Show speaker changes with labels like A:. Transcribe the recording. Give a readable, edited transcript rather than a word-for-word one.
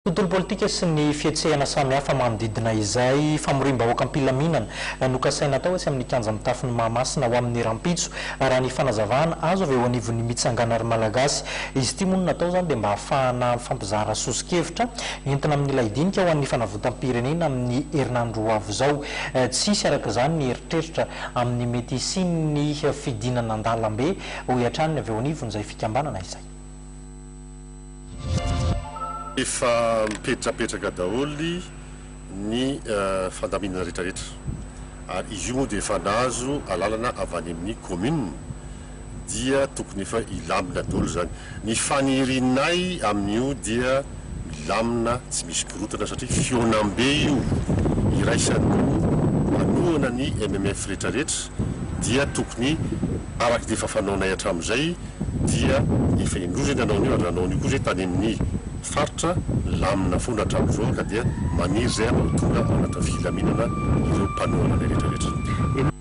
A: Tontolo politika sy ny fihetsehana samihafa manodidina izay famoriam-bahoaka am-pilaminana nokasaina atao etsy amin'ny kianja mitafon'i Mahamasina ho amin'ny rahampitso, raha ny fanazavana azo avy eo anivon'ny Mitsangana ry Malagasy. Izy ity moa no natao izany dia mba hahafahana mifampizara soso-kevitra entina amin'ilay dinika ho an'ny fanavotam-pirenena amin'ny herinandro ho avy izao. Tsy hisy araka izany ny eritreritra amin'ny mety hisian'ny fidinana an-dalambe, hoy hatrany ny avy eo anivon'izay fikambanana izay.
B: Efa mipetrapetraka daholo ny fandaminana rehetrarehetra ary izy io moa dia efa nahazo alalana avy any amin'ny commune dia tokony efa hilamina daholo izany. Ny fanirianay amin'io dia milamina tsy misy korontana satria fihaonambe io iraisan'ny mpanohana ny MMF rehetrarehetra dia tokony araka ny efa fanaonay hatramin'izay dia efa indroa zay nanao an'io ary nanao an'io koa zay tany amin'ny faritra, milamina foana hatramin'izao ka dia maniry zay mba ho tonga ao anatin'ny filaminana ireo mpanohana anay rehetra rehetra.